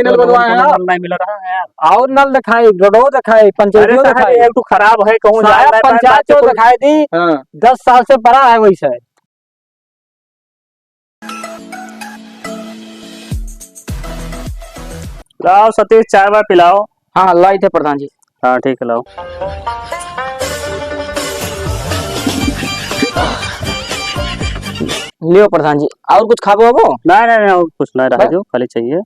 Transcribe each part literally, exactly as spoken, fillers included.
नल बनवाए हैं आप? नल नहीं मिल रहा है यार। और नल दिखाई, रोडो दिखाई, अरे पंचायतियो साहब, दिखाई। ये तो खराब है, कहूँ साहब, जाए ना पाए, पंचायत बात तो चौक कोई दिखाई दी, हाँ। दस साल से पड़ा है वैसे। लाओ सतीश, चाय वाय पिलाओ। हाँ, लाई थे प्रधान जी। हाँ, ठीक है, लाओ। लियो प्रधान जी, और कुछ खाबो अबो? नहीं, नहीं, नहीं, और कुछ नहीं रहा बस? जो खाली चाहिए।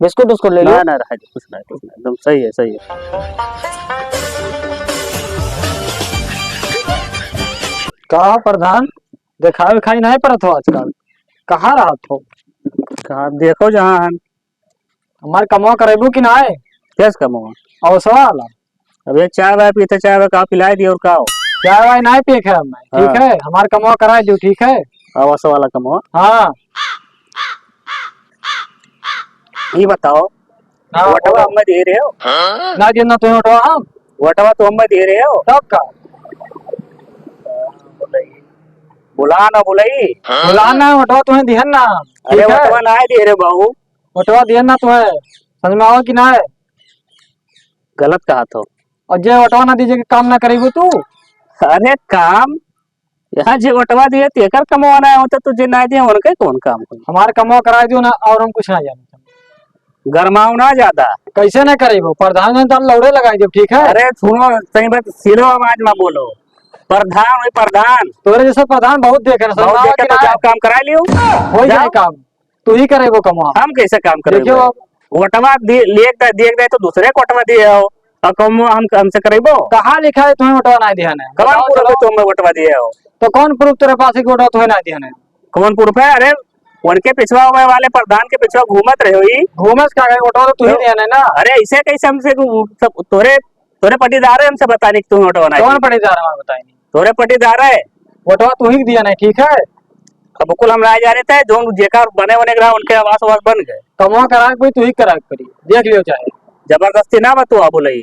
बिस्कुट उस्कुट ले लियो। नहीं, नहीं, रहा जो, कुछ नहीं, कुछ नहीं, एकदम सही है, सही है। का प्रधान, देखावे खाई नहीं परत हो आजकल, कहाँ रहत हो? कहाँ देखो जहाँ हम। हमार कमवा करेबू कि नाय? कैस कमवा? अवसवा वाला। अब ये चाय वाय पीते, चाय वाय का पिलाई दियो और का हो? चाय वाय नाय पिए खाए हम, हाँ। ठीक है? हमार कमवा कराए दियो, ठीक है? अवसवा वाला कमवा। हाँ। ये बताओ, हाँ, वोटवा बोलो। हमें दे रहे हो? ना दिए ना तुम्हें वोटवा हम। वोटवा तो हमें दे रहे हो? तब का? बुलाई। बुला ना बुलाई। बुला ना, वोटवा तुम्हें दिहन ना। अरे ठीक है? वोटवा ना दे रहे बाबू। वोटवा दिहन ना तुम्हें। समझ में आवा कि ना है? गलत कहा तो। और जे वोटवा ना दीजिए कि काम ना करेबू तू? अरे काम यहाँ जे वोटवा दिए, तेकर कमवा ना होता, तो जे ना दिए, उनके कौन काम होई? हमार कमवा कराए दियो ना, और हम कुछ ना जाने। गरमाओ ना ज्यादा। कैसे ना करेबो? प्रधान जी तो लौड़े लगाई देब, ठीक है? अरे सुनो, सही बात, सिलो आवाज में बोलो। प्रधान वही प्रधान। तोरे जैसे प्रधान बहुत देखे ना, बहुत समझावा देखे कि तो ना? जाओ काम करा लियो। हो जाए जाओ। काम। तू ही करेबो कमवा। हम कैसे काम करेबो? देखियो अब। वोटवा दे, लेके दे, देख दे तो दूसरे को वोटवा दिए हो। और कमवा हम, हमसे करेबो? कहाँ लिखा है तुम्हें वोटवा ना दिया है? कौन बताओ, proof है चलो। तुम वोटवा दिए हो? तो कौन proof तेरे पास है कि वोटवा तुम्हें ना दिया है? कौन proof है? अरे, उनके पिछवा हुए वाले प्रधान के पिछवा घूमत रहे हो ही। घूमस का गए? वोटवा तो तू ही तो दिया है ना? अरे, ऐसे कैसे हमसे को-, सब तोरे, तोरे पटीदार है हमसे बताने कि तुम्हें वोटवा ना कौन दिया? पटीदार है हमारे बताए नहीं? तोरे पटीदार है। वोटवा तू ही दिया नहीं, ठीक है? अब कुल हम राय जा रहे थे, जो जेकर बने बने रहा, उनके आवास वास बन गए। कमवा करा के पड़ी, तू ही करा के पड़ी, देख लियो चाहे। जबरदस्ती ना बतुआ बोले।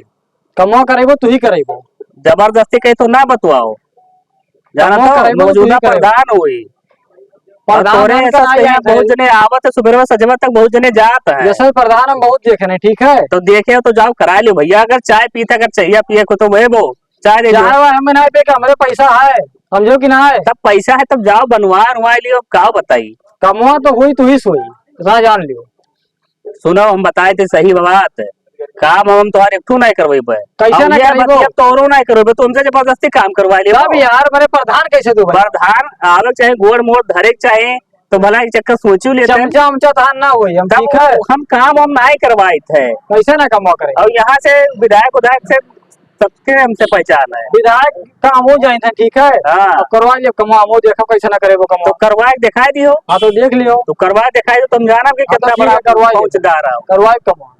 कमवा करेबो, तू ही करेबो। जबरदस्ती कहे तो ना बतुआओ। जाना कमवा तो करेबो, तू ही मौजूदा करेबो। प्रधान होई। प्रधान और तोरे बनकर ऐसा आ गया कहीं बहुत है। जने आवत है, सुबह सजवा तक बहुत जने जात है। जैसे प्रधान हम बहुत देखे नहीं, ठीक है? तो देखे हो तो जाओ करा लियो भैया, अगर चाय पीते, अगर चाहिए पिए को तो वही वो चाय दे दो। चाय वाय हमें ना पे, हमरे पैसा है, समझो कि ना है? तब पैसा है, तब जाओ बनवा उनवा लियो, अब का बताई? कमवा तो हुई, तू ही सोई, इतना जान लियो। सुनो, हम बताए थे सही बात, काम हम तोहार एक ठो नहीं करवेबे। कैसे अब ना ये करवेबो? बतिया तोरो नहीं करवेबे, तो हमसे जबरदस्ती काम करवा लियो। तब यार, मेरे प्रधान कैसे दो भाई? प्रधान आवे के चाहे, गोड़ मोड़ धरे के चाहे, तो भला एक चक्कर सोचू लेते हैं। चमचा उमचा तो ना होई, हम तब ठीक है। हम काम हम नहीं करवाइत है। कैसे ना कमवा करे? और यहाँ से विधायक उधायक से सबके हमसे पहचान है। विधायक का हमहू जाइत है, ठीक है? हाँ। अब करवा लियो कमवा, हमहू देखो कैसे ना करेबो कमवा। तो करवा के दिखाई दियो। हाँ, तो देख लियो। तो करवा के दिखाई दियो, तुम जाना कि हाँ, तो कितना ठीक बड़ा है, करवा लियो। पहुँचदार है। करवा के कमवा।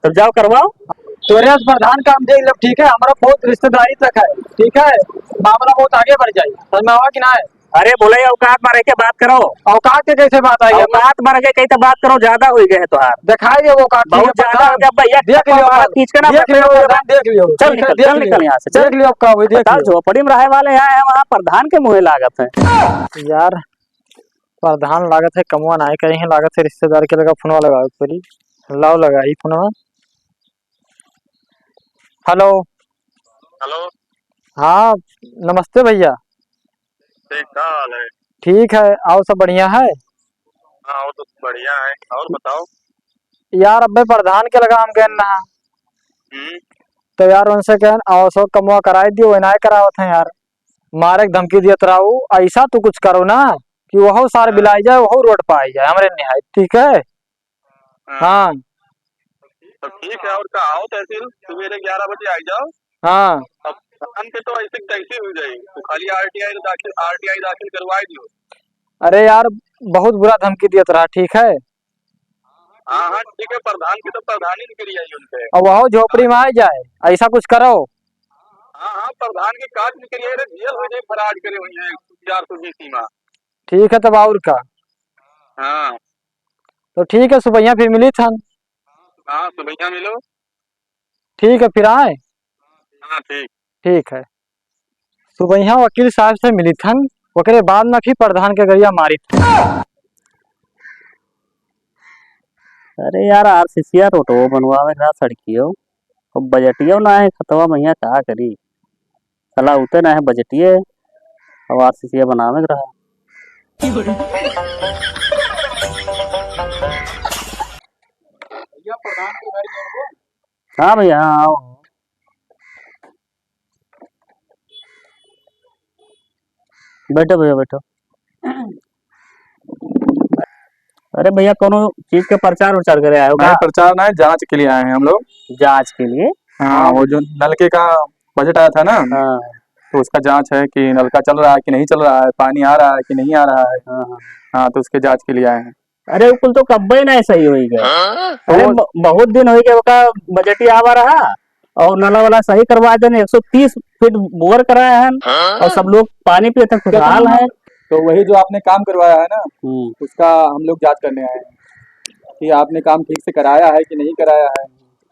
तब जाओ करवाओ। तोरे से प्रधान काम देख लब, ठीक है? हमारा बहुत रिश्तेदारी तक है, ठीक है? मामला बहुत आगे बढ़ जाए, समझ में आवा कि ना है? अरे बोले औकात में रह के बात करो। औकात के कैसे बात आई है? औकात में रह के कहीं तो बात करो, ज्यादा हो गए है तोहार। दिखाई दे वो औकात, ठीक है, बहुत ज्यादा प्रधान। हो गया भैया, देख लियो, हमारा खींच के ना देख लियो, प्रधान, देख लियो, चल ठीक है, निकल, देख चल लियो। निकल यहाँ से, चल। देख लियो, का हुई, देख बताओ, लियो। झोपड़ी में रहे वाले यहाँ है, वहाँ प्रधान के मुँहे लागत है। यार, प्रधान लागत है, कमवा नाहीं करी है, लागत है रिश्तेदार के लगा फोनवा लगावे के पड़ी। लाओ लगाई फोनवा। हेलो। हेलो। हाँ, नमस्ते भैया। ठीक, का हाल है? ठीक है, और सब बढ़िया है? हाँ, और तो बढ़िया है। और बताओ। यार, अबे प्रधान के लगा हम गए ना। हम्म। तो यार, उनसे कहन, "अवसो कमवा कराई दियो, वो नाहीं करावत हैं यार। मारे के धमकी दियत रहा उ, ऐसा तू कुछ करो ना कि वहो सार हाँ। बिलाई जाए, वहो रोड पर आई जाए, हमरे निहाय, ठीक है?" हाँ। हाँ। तो ठीक है, और का, आओ तहसील, सुबेरे ग्यारह बजे आ जाओ। हाँ। अब प्रधान के तो ऐसे तैसे हो जाए, तो खाली आरटीआई दाखिल, आरटीआई दाखिल करवा दियो। अरे यार, बहुत बुरा धमकी दियत रहा, ठीक है? हाँ, हाँ, ठीक है, प्रधान के तो प्रधान ही निकल जाइए उनसे। और वहो झोपड़ी में आ जाए, ऐसा कुछ करो। हाँ, हाँ, प्रधान के काज निकल जाए, जेल हो जाए, फराड करे हुए हैं, चार सौ बीस सीमा। ठीक है, तब और का? हाँ। तो ठीक है, सुबहिया फिर मिली थन। हाँ, सुबहिया मिलो। ठीक है, फिर आए? हाँ, ठीक। ठीक है। सुबहिया वकील साहब से मिली थन, ओकरे बाद में फिर प्रधान के गरिया मारी थन। अरे यार, आरसीसीया रोडो बनवावे के रहा, सड़कियो। अब बजटियो ना है खतवा में, हियाँ का करी? साला उते ना है बजटिये, अब आरसीसीया बनावे के रहा। भैया, प्रधान के घर में हो? हाँ भैया, हाँ, आओ। बैठो भैया, बैठो। अरे भैया, कौनो चीज के प्रचार उचार करे आए हो नहीं, का? प्रचार ना है, जांच के लिए आए हैं हम लोग। जांच के लिए? हाँ, हाँ। वो जो नलके का बजट आया था ना, हाँ। तो उसका जांच है कि नलका चल रहा है कि नहीं चल रहा है, पानी आ रहा है कि नहीं आ रहा है। हाँ, हाँ। हाँ, तो उसके जांच के लिए आए हैं। अरे, उ कुल तो कब्बे नाहीं सही होई गए। हाँ? अरे, तो ब-, बहुत दिन होई गए, ओका बजटिया आवा रहा और नला वाला सही करवा देन, एक सौ तीस फीट बोर कराए हैं हाँ? और सब लोग पानी पियत हैं, खुशहाल हैं। तो वही जो आपने काम करवाया है ना, हम्म। उसका हम लोग जांच करने आए हैं कि आपने काम ठीक से कराया है कि नहीं कराया है,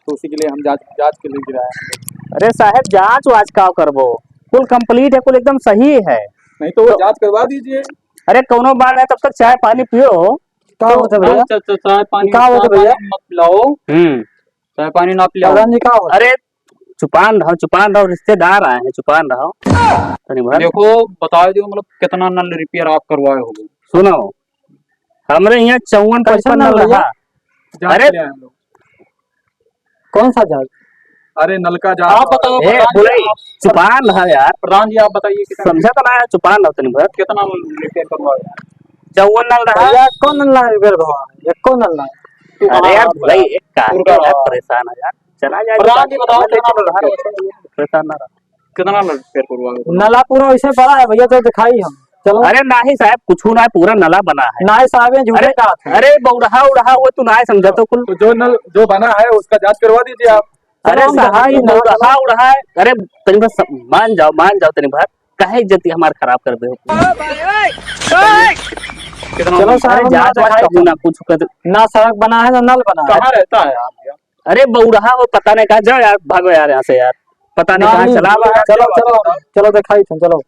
तो उसी के लिए हम जांच, जांच के लिए गिराए हैं। अरे साहब, जांच वाच का करबो, कुल complete है, कुल एकदम सही है। नहीं तो वो तो जांच करवा दीजिए। अरे कौनो बात नहीं, तब तक चाय पानी पियो। का तो होता भैया? अच्छा, अच्छा, चाय पानी, का होता चाय भैया? पानी मत पिलाओ। हम्म। चाय पानी ना पिलाओ। प्रधान जी, का होता? अरे, चुपान रहो, चुपान रहो, रिश्तेदार आए हैं, चुपान रहो। तनी भर। देखो, बता दो, मतलब, कितना नल repair आप करवाए हो? सुनो, हमरे यहाँ चौवन कैसा पचपन नल नल भैया? रहा। जांच अरे, के लिए आए हम लोग। कौन सा जांच? अरे, नल का जांच। आप बताओ, ए, प्रधान जी, बोले, आप, चुपान रहा यार। प्रधान जी, आप बताइए, कितना समझा तो ना है, चुपान रहो तनी भर। कितना नल repair करवाए? चौवन नल रहा। भैया, कौन नल repair भवा? ये कौन नल है? अरे यार, हाँ, भाई, एक काहे उनका यार परेशान है यार? चला जाए, प्रधान जी, बताओ, चला जाए, कितना चलो, नल repair? परेशान ना रहो। कितना नल repair करवाए? नला पूरा वैसे पड़ा है भैया, तो दिखाई हम। चलो। अरे नाही साहब, कुछ ना है, पूरा नला बना है। नाही साहब, ये झूठे अरे, का है। अरे, बौड़हा उड़हा, वो तू ना समझा तो कुल। तो जो नल, जो बना है, उसका जांच करवा दीजिए आप। अरे चलो, हम साहब, दिखाई ये ना, बौड़हा चलो। उड़हा है। अरे, तनी बस मान जाओ, मान जाओ तनी भर। काहे इज्जत हमार खराब कर दे हो? कितना चलो साहब, अरे, हम जांच ना वाच दिखाई कबू ना कुछ कर। ना सड़क बना है, ना नल बना है। कहाँ रहता है आप? अरे बौड़हा हो, पता नहीं कहाँ, जाओ यार, भागो यार यहाँ से यार, पता नहीं ना, कहाँ नहीं, चला गया। चलो, चलो, चलो दिखाई तुम, चलो।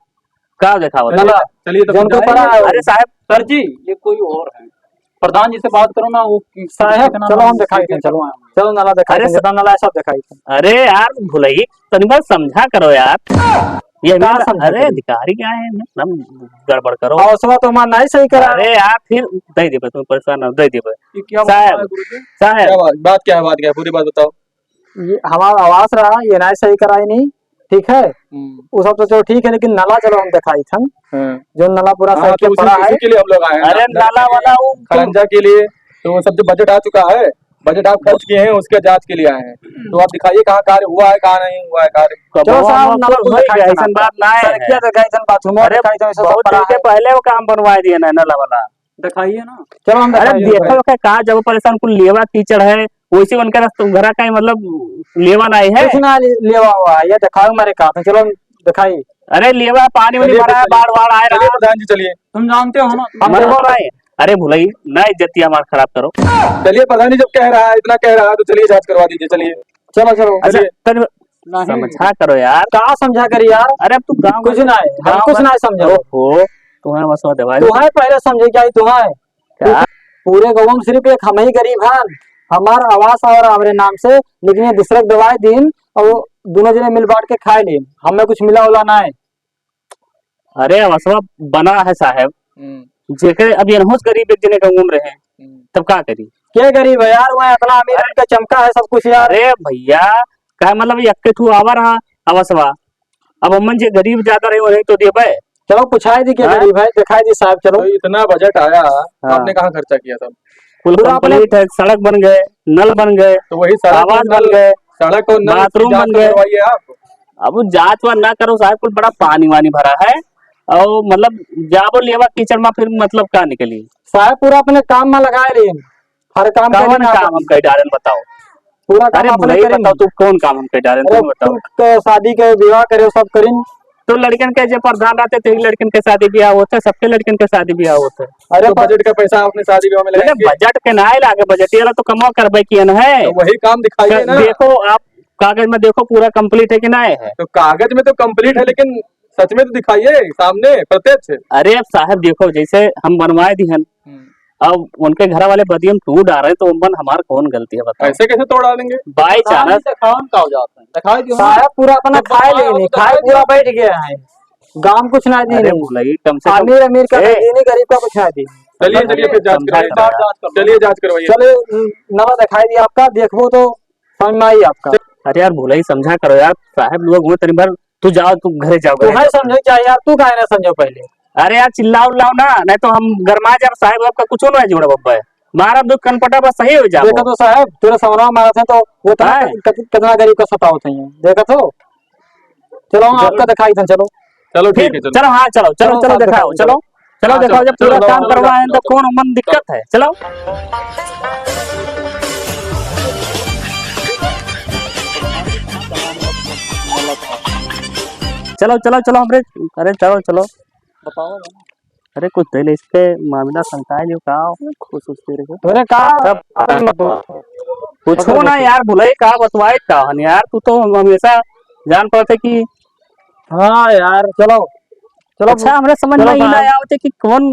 का देखावत? चलिए, नला, चलिए तो जौन को जाएंगे। पड़ा है। अरे साहब। सर जी, ये कोई और है, प्रधान जी से बात करो ना, वो कि-, साहब, कितना चलो हम दिखाई थे, चलो, चलो नला दिखाई अरे थे, स-, जितना नला है सब दिखाई थे। अरे यार भुलई, तनी बार समझा करो यार। ये का हमें, समझा अरे करी? अधिकारी क्या है, एकदम गड़बड़ करो। अवसवा तो हमार नहीं सही करा। अरे यार फिर दे देबे, तुम परेशान ना, दे देबे। ये क्या साहब, बात है गुरुजी? साहब। क्या बात, बात क्या है, बात क्या है, पूरी बात बताओ। ये हमारा आवास रहा, ये नहीं सही कराई नहीं, ठीक है? हम्म। वो सब तो चलो ठीक है, लेकिन नला चलो हम दिखाई थन। हाँ। जो नला पूरा हाँ, सही तो के उसी, पड़ा उसी है। के लिए हम लोग आए हैं अरे ना, नला वाला वो खड़ंजा के लिए, तो वो सब जो बजट आ चुका है, बजट आप खर्च किए हैं, उसके जांच के लिए आए हैं। तो आप दिखाइए कहाँ कार्य हुआ है, कहाँ नहीं हुआ है कार्य। चलो साहब, नला तो दिखाई थन, ऐसन बात ना है। सड़किया दिखाई थन, बाथरूम अरे दिखाई थन, सब बहुत पड़ा दिन के है। पहले वो काम बनवा दिए ना नला वाला। दिखाइए ना। चलो हम अरे दिखाइए। देखो, देखो, का जब परेशान कुल लेवा कीचड़ है, वैसे उनका रास्ता घरा का ही मतलब लेवा नहीं है। कुछ ना ले-, लेवा हुआ है, ये दिखाओ हमारे का। चलो हम दिखाई। अरे लेवा पानी वानी चलिए, भरा है, चलिए। बाढ़ वाढ़ आए चलिए रहा। प्रधान जी, चलिए। तुम जानते हो ना। हम मत देखो बोलो भाई। अरे भुलई, ना इज्जतिया हमार खराब करो। चलिए प्रधान जी, जब कह रहा है, इतना कह रहा है तो चलिए जांच करवा दीजिए, चलिए। चलो, चलो। अच्छा, चलिए। तन-, नहीं। समझा करो यार। का समझा करी यार? अरे अब तू गाँव कुछ में, ना है, हम गाँव कुछ में ना समझा। ओहो, तुम्हें मसवा देवाई। तुम्हें पहले समझे क्या है तुम्हें? क्या? पूरे गाँव में सिर्फ एक हम ही गरीब हन, हमार आवास और हमारे नाम से, लेकिन ये दूसरे के दवाई दीन और वो दोनों जने मिल बांट के खाए लीन, हमें कुछ मिला उला ना है। अरे, आवासवा बना है साहब। हम्म। जेके अब ये नहुस गरीब एक जने का उम्र है, हम्म। तब का करी? के गरीब है यार, वह इतना अमीर अरे, इनका चमका है सब कुछ यार। अरे भैया, का मतलब, यक्के ठू आवा रहा आवासवा, अब हमन जे गरीब ज्यादा रहे, वही तो देबे। चलो, पुछाई दी के हाँ? गरीब है, दिखाई दी साहब, चलो। तो इतना बजट आया, हाँ। आपने कहाँ खर्चा किया सब? कुल पूरा आपने complete है, सड़क बन गए, नल बन गए, तो वही सड़क आवास और नल, बन गए, सड़क और नल बाथरूम की जांच बन तो गए। करवाइए आप। अब वो जांच वाच ना करो साहब, कुल बड़ा पानी वानी भरा है, और मतलब जाबो लेवा कीचड़ में, फिर मतलब का निकली? साहब पूरा अपने काम में लगाए रही, हर काम कौन करी ना काम आप। हम कह डालन बताओ? पूरा काम अरे आपने भुलई करी। बताओ, तू कौन काम हम कह डालन, अरे तुम बताओ। कुल तो शादी के विवाह करे, सब करी। तो लड़कन के जे प्रधान रहते, तो लड़कन के शादी ब्याह होते, सबके लड़कन के शादी ब्याह होते। अरे तो पर बजट का पैसा आपने शादी ब्याह में अरे लगाएंगे? बजट के ना लागे, बजट वाला तो कमा करबे किया ना है। तो वही काम दिखाइए तो ना। देखो आप कागज में देखो पूरा complete है कि ना है। तो कागज में तो complete है, लेकिन सच में तो दिखाइए सामने प्रत्यक्ष। अरे अब साहब देखो, जैसे हम बनवाए दिहन, हम्म। अब उनके घर वाले बदियम तू डारे तो उमन हमार कौन गलती है, बताओ? ऐसे कैसे तोड़ डालेंगे? By chance। दिखाओ ना, का हो जाता है? दिखाई दियो ना। साहब पूरा अपना जब खाए बता लेने, वो तो खाए दिखाई पूरा दियो। बैठ गया है। गाँव कुछ ना अरे देने। भुलई, कम से कम अमीर अमीर का ए। नहीं देने, गरीब का कुछ ना देने। चलिए, चलिए, फिर जाँच समझा करवाइए। करो। चलिए, जाँच करवाइए। चलिए, नवा दिखाई दिया आपका, देखो तो समझ में आई आपका। अरे यार, भुलई समझा करो यार, साहब लोग हुए तनी बार, तू जाओ, तू घरे जाओ, तू घरे है जाओ। समझे क्या यार, तू काहे ना समझो पहले? अरे यार, चिल्लाओ उल्लाओ ना, नहीं तो हम गरमा जाब, साहब आपका कुछ ना जोड़ब अब्बे। मारब दो कनपटा बस सही हो जाओ। देखो तो साहब, तेरे समरा मारत है तो वो इतना हैं? कत-, कत-, कितना गरीब का सतावत है, देखो तो। चलो, हम चलो। आपका दिखाई दें, चलो। चलो, फिर ठीक है, चलो। चलो, हाँ, चलो, चलो, चलो, चलो, साहब, दिखाओ, दिखाओ, चलो। चलो, चलो, दिखाओ, जब चलो, पूरा चलो, काम चलो, करवाए हैं, चलो, तब कौन मन दिक्कत है? चलो। चलो, चलो, चलो, हमरे, अरे, चलो, चलो। बताओ ना। अरे, कुछ दिल इसके मामला संकाय जो का खुश उस तेरे को। अरे, का? तब अपन मत बोल। कुछो ना यार, भुलई का बतवाए का हन यार, तू तो हमेशा जान पड़ते कि हाँ यार, चलो, चलो, अच्छा, हमरे समझ चलो में ई ना साहब। आवत है कि कौन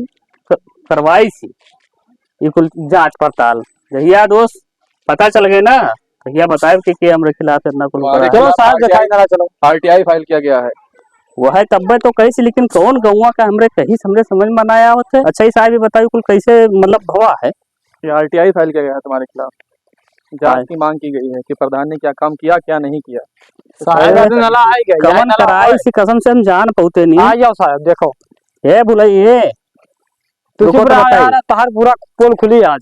क-, करवाई सी ई कुल जाँच पड़ताल। जहिया दोस्त पता चल गए ना, तहिया बताए कि, कि हमरे खिलाफ इतना कुल तुम्हारे करा। चलो खिलाफ साहब, आरटीआई, दिखाई देना, चलो। आरटीआई फाइल किया गया है। वह है तब्बे तो कही सी, लेकिन कौन गौवा का हमरे कहीं से हमरे समझ में ना आवत है। अच्छा, ई साहब, ये बताइए कुल कैसे मतलब भवा है? ये आरटीआई फाइल किया गया है तुम्हारे खिलाफ। जांच हाँ। की मांग की गई है कि प्रधान ने क्या काम किया, क्या नहीं किया। साहब, अरे, अरे, नला आए गए, कवन नला कराई आए। सी कसम से हम जान पौते नहीं। आ जाओ साहब, देखो। ए भुलई, ए। तू रुको चुप तो रहा बताई। यार, तहार पूरा पोल खुली आज।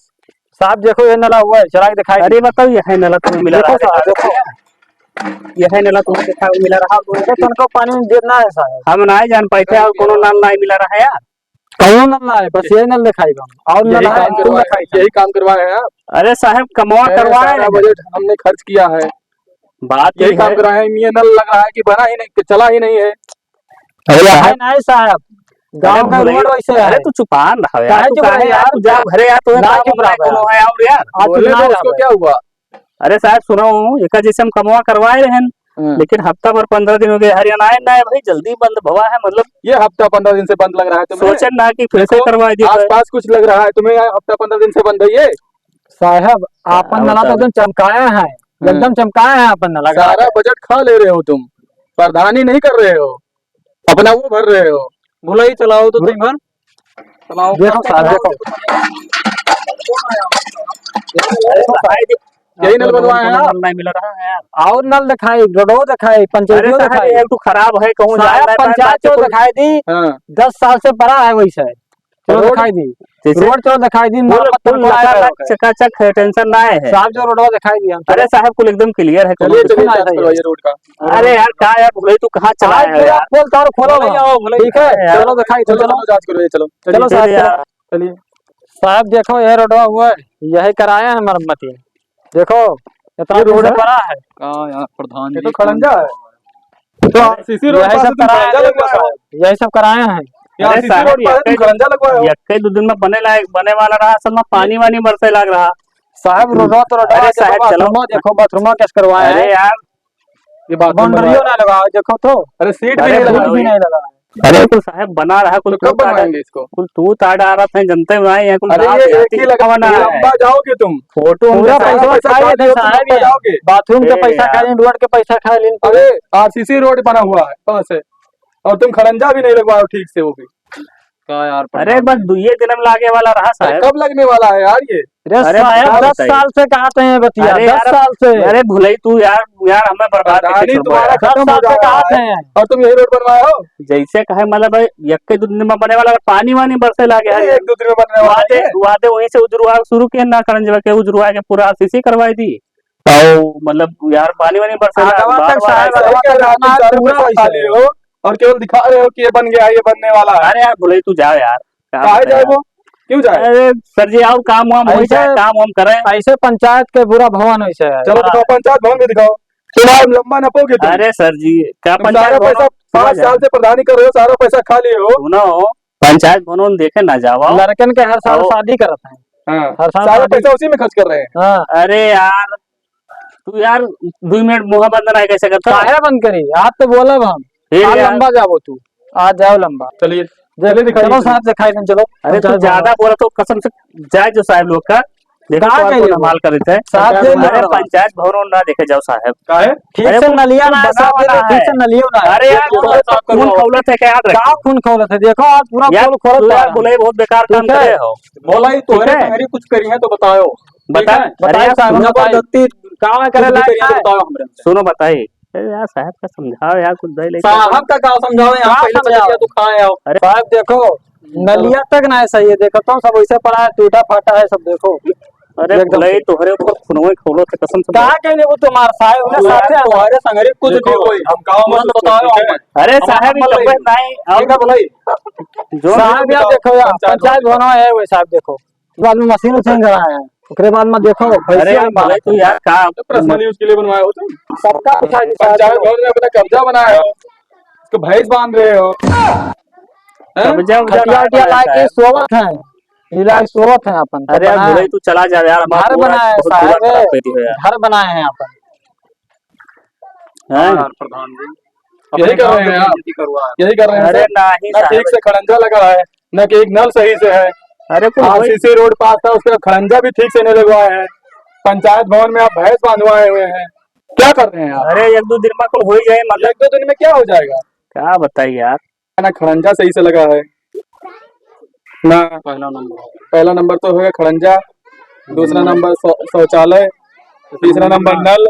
साहब, देखो, ये नला हुआ है, चला के दिखाई अरे, दे। बताओ, यह नला तुम्हें मिला देखो रहा है? साहब, देखो। यह नला तुम्हें देखा मिला रहा? अरे, तुमको पानी देना है साहब। हम ना जान पाते और कोनो नल ना मिला रहा है यार। कौनो नल ना है, बस यही नल दिखाई बा। और नल यही है, काम तुम करवाए, दिखाई दो। यही काम करवाए हैं आप? अरे साहब, कमवा अरे करवाए सारा हैं। बजट हमने खर्च किया है। बात यही यही काम है। कराए हैं, ये नल लग रहा है कि बना ही नहीं, कि चला ही नहीं है। अरे यह साहब। है नहीं साहब, गाँव अरे का भुलई, रोड वैसे अरे है। तू चुपान रहो यार, काहे तू चुप काहे रहे यार, यार? तू जा घरे यार, तू ना काम चुप रहा है, है। कोनो है और यार। आज बोले चुप तो ना उसको रहा क्या है। हुआ? अरे साहब, सुनो, एका जैसे हम कमवा करवाए रहन, हम्म। लेकिन हफ्ता भर पन्द्रह दिन हो गए, हरियाणा आए ना है भाई, जल्दी बंद भवा है, मतलब ये हफ्ता पन्द्रह दिन से बंद लग रहा है तुम्हें? सोचन ना कि फिर से देखो, करवा दी जाए। आसपास कुछ लग रहा है तुम्हें, हफ्ता पन्द्रह दिन से बंद है ये? साहब, आपन हाँ, नला तो बताओ। एकदम चमकाया है, हम्म। एकदम चमकाया है आपन नला। सारा बजट खा ले रहे हो तुम, प्रधानी नहीं कर रहे हो, अपना वो भर रहे हो। भुलई चलाओ तो तुम भर। चलाओ। देखो साहब, देखो। यही नल बनवाए हैं आप? नहीं मिला रहा है यार। और नल दिखाई, रोडो दिखाई, अरे पंचायतियो साहब, दिखाई। ये एक तो खराब है, कहूँ साहब, जाए ना पाए, पंचायत बात तो को दिखाई दी, हाँ। दस साल से पड़ा है वैसे। चलो रोड दिखाई दी। जैसे रोड चलो दिखाई दी, कुल, मरम्मत कुल करवाया लगा है। लग चकाचक है, tension ना है। साहब जो रोडवा दिखाई दिया हमको। अरे साहब, कुल एकदम clear है, चलिए, कोनो चलिए, दिक्कत जांच नहीं है। करवाइए रोड का। अरे यार, का यार, भुलई तू कहाँ चला आज है पूरा यार? पोल तार खोला भुलई हुआ। आओ, भुलई। ठीक है, अरे यार। चलो दिखाई दो, चलो, चलो। चलो जांच करवाइए, चलो। चलो चलिए, साहब, चलिए चलो। आप। चलिए। साहब देखो, ये रोडवा हुआ है, यही कराया है मरम्मती। देखो, इतना ये रोड रोड है? पड़ा है। का यार, प्रधान ये तो जी, खड़ंजा है। तो आरसीसी रोड यही पास सब तुम कराया खड़ंजा है, लगवाए हो। यही सब कराए हैं। ये अरे आरसीसी साहब, रोड पास तुम यक्के, खड़ंजा लगवाए हो। यक्के दो दिन में बने लायक, बने वाला रहा, असल में पानी वानी बरसे लाग रहा। साहब, रोडवा तो रोडवा अरे देखो, साहब, चलो। बाथरूमवा देखो, बाथरूमवा कैसे करवाए अरे हैं? यार, ये बाथरूम boundary बनवाए। ना लगाओ, देखो तो। अरे सीट भी अरे नहीं लगा। सीट भी नहीं लगा। अरे कुल साहब बना रहा, कुल तो कब तू ताड़ा, बनवाएंगे इसको? कुल तू ताड़ा आ रहा था, जनते हुआ है, कुल अरे दांत ये एक ही आती लगा, बना रहा है। लंबा जाओगे तुम। फोटो हम पूरा दिखाएंगे। पैसा सारा खा लियो, तुम साहब लंबा ये। जाओगे। बाथरूम के ये पैसा यार। खा लें, रोड के पैसा खा लें। अरे आरसीसी रोड बना हुआ है पास है, और तुम खड़ंजा भी नहीं लगवाओ ठीक से वो भी। का यार अरे प्रधान बस जी। दुइये दिन में लागे वाला रहा अरे साहब। कब लगने वाला है यार ये? अरे अरे साहब, का दस बताइए? साल से कहत हैं बतिया, अरे दस यार, साल से। अरे भुलई तू यार, यार हमें बर्बाद करके प्रधानी छोड़ तुम्हारा यार। खत्म हो जा रहा है। दस साल से कहत हैं। और तुम यही रोड बनवाए हो? जैसे कहे मतलब भाई, यक्के दो दिन में बने वाला, पानी वानी बरसे लागे अरे है। एक दो दिन में बनने वाला वादे, है। वादे वहीं से उजरुआ शुरू किए ना, करंजवा के उजरुआ के पूरा आरसीसी करवाई दी। और मतलब यार पानी वानी बरसे ना, आगवा बार तक बार साहब, ऐसा आगवा तक हमारा सारा पूरा पैसा वैसे खा है। लिए हो और केवल दिखा रहे हो कि ये बन गया, ये बनने वाला है। अरे यार भुलई तू जाओ यार, क्या काहे बताएं जाए यार? वो? क्यों जाए? अरे सर जी, आओ काम वाम हो ऐसे, जाए, काम वाम करें। ऐसे पंचायत के बुरा भवन वैसे है। चलो दिखाओ, पंचायत भवन भी दिखाओ। तुम आओ, लंबा नपोगे तुम। अरे सर जी, क्या तुम पंचायत सारा भवन पैसा पूरा पाँच जाए? साल से प्रधानी कर रहे हो, सारा पैसा खा लिए हो। सुनो, पंचायत भवन देखे ना जाओ। लड़कन के हर साल आओ। शादी करत हैं। हाँ, हर साल सारा शादी। पैसा उसी में खर्च कर रहे हैं। हाँ। अरे यार, तू यार, दो मिनट मुँह बंद ना कैसे करता? काहे बंद करी? आज तो बोलब हम। फिर आज यार। लंबा जाबो तू। आज जाओ लंबा। चलिए। चलो दिखाइए। चलो साहब, दिखाई दें, चलो। अरे, तू ज्यादा बोला तो कसम से जाए जो साहब लोग का। देखो का तो कहिए आपको वो? नमाल कर देते हैं। साहब, अरे, पंचायत भवन ना देखे जाओ साहब। काहे? ठीक से नलिया ना है साहब, ठीक से नलिया ना है। अरे यार, खून खौलत है क्या? याद रखो। का खून खौलत है? देखो, आज पूरा यार, पोल खोलत है। बोले बहुत बेकार काम करे हो। बोला ही तो है, संगरी कुछ करी है तो बताओ। बताओ साहब, जबरदस्ती काम करे लायक है। बताओ हमरे। सुनो, बताइए। अरे यार, साहब का समझाओ यार, कुछ दे लेके। साहब का का समझाओ यार, का पहले समझाओ? तो खाए आओ। अरे साहब देखो, नलिया तक ना है सही है, देखो तो सब वैसे पड़ा है, टूटा फाटा है सब, देखो। अरे एकदम भले से। तोहरे ऊपर खुनवे खौलत है, कसम से। का कहले वो तुम्हार साहब ने साथे तुम्हारे संगरी कुछ देखो, नहीं होई, हम गाँव में तुरंत बताओ। अरे हम साहब, हम ये नहीं। नहीं, ठीक है भलाई। जो साहब यार देखो यार, पंचायत भवन है वो साहब देखो। बाद में मशीन उशीन गड़ा है, ओकरे बाद में देखो, अरे भैंसिया यार, में भले तू यार का पर्सनल यूज के लिए बनवाए हो तुम? सबका कुछ है जी, पंचायत भवन में अपना कब्जा बनाए हो, उसको भैंस बांध रहे हो, हैं? कब्जा उब्जा खटिया ना उटिया बनाया लाके है। सोवत है, ये लाके सोवत है अपन, अरे यार, बनाए भले तू चला जा यार, हमारा घर बहुत बनाए है बहुत बुरा साहब, खराब कर दी है यार। घर बनाए हैं अपन। हैं? हाँ यार प्रधान जी, यही कर रहे हैं आप, यही कर रहे हैं अरे सर। नहीं ना साहब। ठीक से खड़ंजा लगा है, ना कि एक नल सही से है। अरे कुल वही आरसीसी रोड पास था, उसका खड़ंजा भी ठीक से नहीं लगवाए हैं। पंचायत भवन में आप भैंस बांधवाए हुए हैं, क्या कर रहे हैं आप? अरे एक दो दिन में कुल हो ही जाए, मतलब एक दो दिन में क्या हो जाएगा? क्या बताइए यार। ना खड़ंजा सही से लगा है, ना पहला नंबर, पहला नंबर तो हो गया खड़ंजा, दूसरा नंबर शौ-, शौचालय, तीसरा नंबर नल,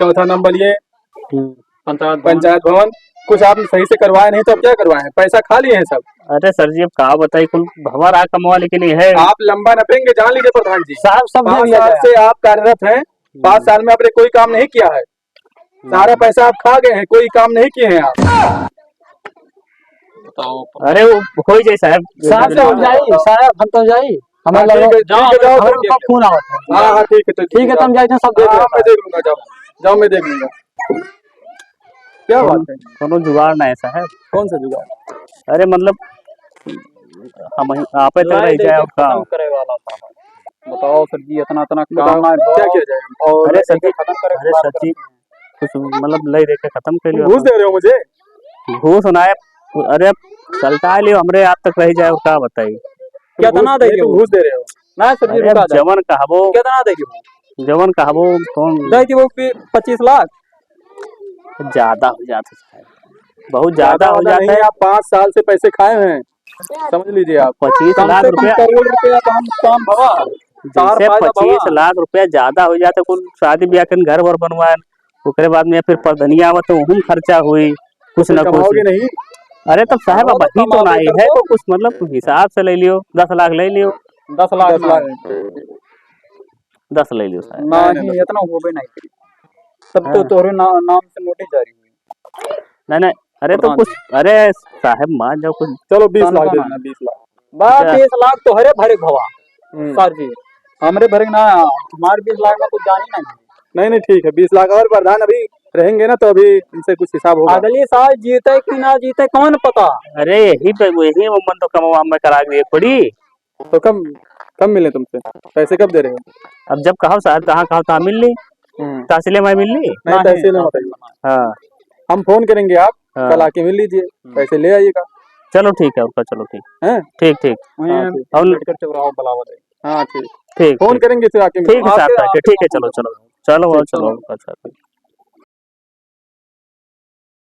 चौथा नंबर ये हम्म। पंचायत भवन। पंचायत भवन। कुछ आप सही से करवाए नहीं तो अब क्या करवाए हैं? पैसा खा लिए हैं सब। अरे सर जी, अब का बताई, कुल भंवर आ कमवा, लेकिन ये है। आप लंबा नपेंगे, जान लीजिए प्रधान जी। साहब, सब पाँच साल से आप कार्यरत हैं, पाँच साल में आपने कोई काम नहीं किया है। सारा पैसा आप खा गए हैं, कोई काम नहीं किए हैं आप। बताओ। अरे वो हो ही जाए साहब। साहब तो हम जाई, साहब हम तो जाई। हमारे हाँ, ठीक है, ठीक है, जाओ, हमारे ठीक है। पास फोन आवत है। हाँ, हाँ, ठीक है, ठीक है, ठीक है, तो हम जाओ। जाए थे, सब देख हाँ, लेता मैं है। देख लूंगा, जाओ, जाओ, मैं देख लूंगा। क्या बात है? कोनो जुगाड़ ना है साहब। कौन सा जुगाड़? अरे मतलब हम ही, आप ही तक रह जाए, खत्म करे वाला था। बताओ सर जी, इतना, इतना बताओ, काम है, क्या किया जाए? और अरे सर जी, खत्म करे अरे सर जी, कुछ मतलब लइ दे के खत्म कर लियो। घूस दे रहे हो मुझे? घूस ना है, अरे सलटा लियो, हमरे आप तक रह जाए, और का बताई? कितना दे रहे हो? घूस दे रहे हो? ना सर जी, अरे रुका जाओ। जवन कहबो, कितना दे रहे हो? जवन कहबो, कौन दे रहे हो? पच्चीस लाख। ज्यादा हो जाता है, बहुत ज्यादा ज्यादा हो वादा जाता नहीं, है। आप पाँच साल से पैसे खाए हैं, समझ लीजिए आप। पच्चीस लाख रुपया। कम से कम करोड़ रुपया तो हम काम भवा। जैसे पच्चीस लाख रुपया ज्यादा हो जाता, कुल शादी ब्याह के घर वर बनवाए, ओकरे बाद में फिर परधनिया आवा तो उहुम खर्चा हुई, कुछ ना कुछ। कमाओगे नहीं? अरे तब साहब, अब अभी तो नहीं है, तो कुछ मतलब हिसाब से ले लियो, दस लाख ले लियो। दस लाख दस लाख। दस ले लियो साहब। नहीं, इतना होबे नहीं करी। तब तो हाँ। तोहरे ना-, नाम से नोटिस जारी हुई। नहीं, नहीं, अरे तो प्रधान कुछ, जी। अरे साहब मान जाओ कुछ। चलो बीस लाख दे देना, बीस लाख। बस अच्छा। बीस लाख तोहरे भरे भवा। हम्म। सर जी, हमरे भरे ना, हमारे बीस लाख में कुछ जानी नहीं। नहीं, नहीं, ठीक है, बीस लाख और प्रधान अभी रहेंगे ना, तो अभी इनसे कुछ हिसाब होगा। अगली साल जीते कि ना जीते, कौन पता? अरे यही पे, यही मन तो कमवा में करा के पड़ी। तो कब, कब मिले तुमसे? पैसे कब दे रहे हो? अब जब कहो साहब, तहाँ कहो, तहाँ मिल ली। हम्म। तहसीले में मिल ली। नहीं, तहसील में मत आइए। हाँ। हम फोन करेंगे, आप हाँ। कल आके मिल लीजिए, हम्म। पैसे ले आइएगा। चलो ठीक है, आपका चलो ठीक। हैं? ठीक, ठीक। वहीं हाँ, ठीक। अम्बेडकर चौराहा बुलावा दे। हाँ, ठीक। ठीक, फोन ठीक। करेंगे, फिर आके मिल ठीक है, साहब, लीजिए। ठीक है, चलो, चलो। चलो, ठीक, चलो। अच्छा, ठीक।